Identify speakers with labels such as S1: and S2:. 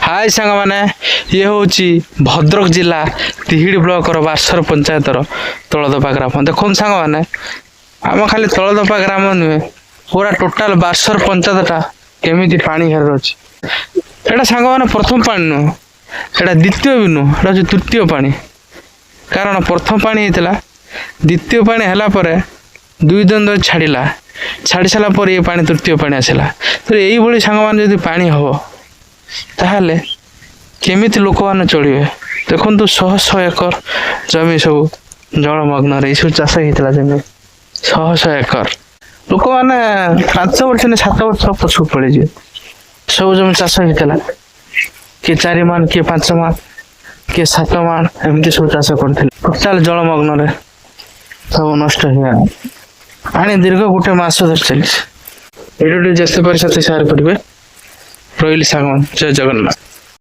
S1: High ସାଙ୍ଗମାନେ, ଇଏ ହେଉଛି ଭଦ୍ରକ ଜିଲ୍ଲା ତିହିଡ଼ି ବ୍ଲକର ବାରସର ପଞ୍ଚାୟତର ତଳଦପା ଗ୍ରାମ। ଦେଖନ୍ତୁ ସାଙ୍ଗମାନେ, ଆମ ଖାଲି ତଳଦପା ଗ୍ରାମ ନୁହେଁ, ପୁରା ଟୋଟାଲ ବାରସର ପଞ୍ଚାୟତଟା କେମିତି ପାଣି ଘେରରେ ଅଛି। ଏଇଟା ସାଙ୍ଗମାନେ ପ୍ରଥମ ପାଣି ନୁହଁ, ଏଇଟା ଦ୍ୱିତୀୟ ବି ନୁହଁ, ଏଇଟା ହେଉଛି ତୃତୀୟ ପାଣି। କାରଣ ପ୍ରଥମ ପାଣି ହେଇଥିଲା, ଦ୍ୱିତୀୟ ପାଣି ହେଲା ପରେ 2 ଦିନ ଧରି ଛାଡ଼ିଲା, ଛାଡ଼ି ସାରିଲା ପରେ ଏ ପାଣି ତୃତୀୟ ପାଣି ଆସିଲା। ତ ଏଇଭଳି ସାଙ୍ଗମାନେ ଯଦି ପାଣି ହେବ, ତାହେଲେ କେମିତି ଲୋକମାନେ ଚଳିବେ? ଦେଖନ୍ତୁ, ଶହ ଶହ ଏକର ଜମି ସବୁ ଜଳମଗ୍ନରେ। ଏଇସବୁ ଚାଷ ହେଇଥିଲା ଜମି ଶହ ଶହ ଏକର। ଲୋକମାନେ 5 ବର୍ଷ ନା 7 ବର୍ଷ ପଛକୁ ପଳେଇଯିବେ। ସବୁ ଜମି ଚାଷ ହେଇଥିଲା, କିଏ 4 ମାଣ, କିଏ 5 ମାଣ, କିଏ 7 ମାଣ, ଏମିତି ସବୁ ଚାଷ କରିଥିଲେ। ଟୋଟାଲ ଜଳମଗ୍ନରେ ସବୁ ନଷ୍ଟ ହେଇଗଲା। ପାଣି ଦୀର୍ଘ ଗୋଟେ ମାସ ଧରି ଚାଲିଛି। ଭିଡ଼ିଓଟି ଯେତେ ପାରି ସେତେ ସେୟାର କରିବେ। ରହିଲି ସାଙ୍ଗମାନେ, ଜୟ ଜଗନ୍ନାଥ।